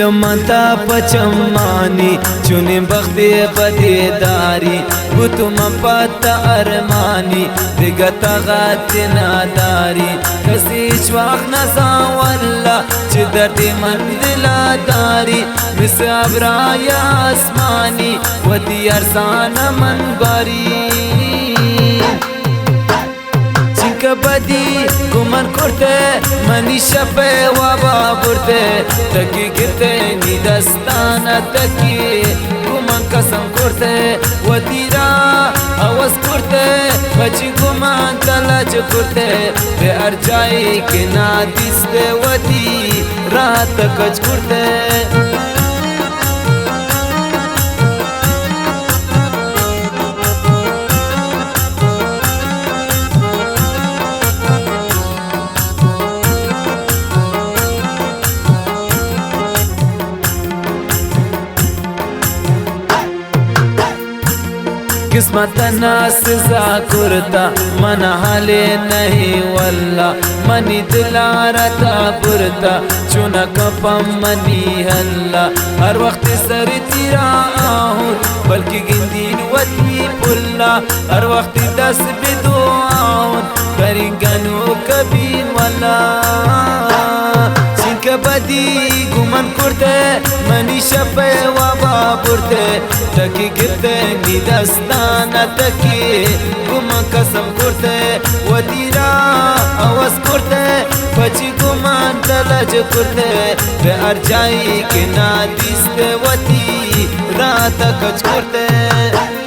من تا پہ چمانی، چونیں بختے بدے داری، بوت من پہ تا ارمانی، دگہ تا غت نداری۔ کسی ہچ وقت نزان واللہ، چہ دردے من دلا داری، مثل ابرای آسمانی، وتی ارزان من باری۔ چنکہ بدی گوں من کرتہ، منی شپ ءِ وابا برتہ، ٹکی گرتہ نی دستان ءَ، ٹکی گوں من قسم کرتہ، وتی راہ عوض کرتہ، پچی گوں من تلج کرتہ، بہ ہر جائی کہ نادیستہ، وتی راہ تکج کرتہ۔ قسمت نا سزا کرتا، من حالے نہیں واللہ، منی دلا رتا برتا، چونکا پم منی اللہ۔ ہر وقت سر تیرا آہون، بلکہ گندین وتی پلا، ہر وقت دست بدو آہون، کریں گنو کبین والا۔ چنکہ بدی گوں من کرتہ، منی شپ ءِ وابا برتہ، ٹکی گرتہ نی دستان ءَ، ٹکی گوں من قسم کرتہ، وتی راہ عوض کرتہ، پچی گوں من تلج کرتہ، بہ ہر جائی کہ نادیستہ، وتی راہ تکج کرتہ۔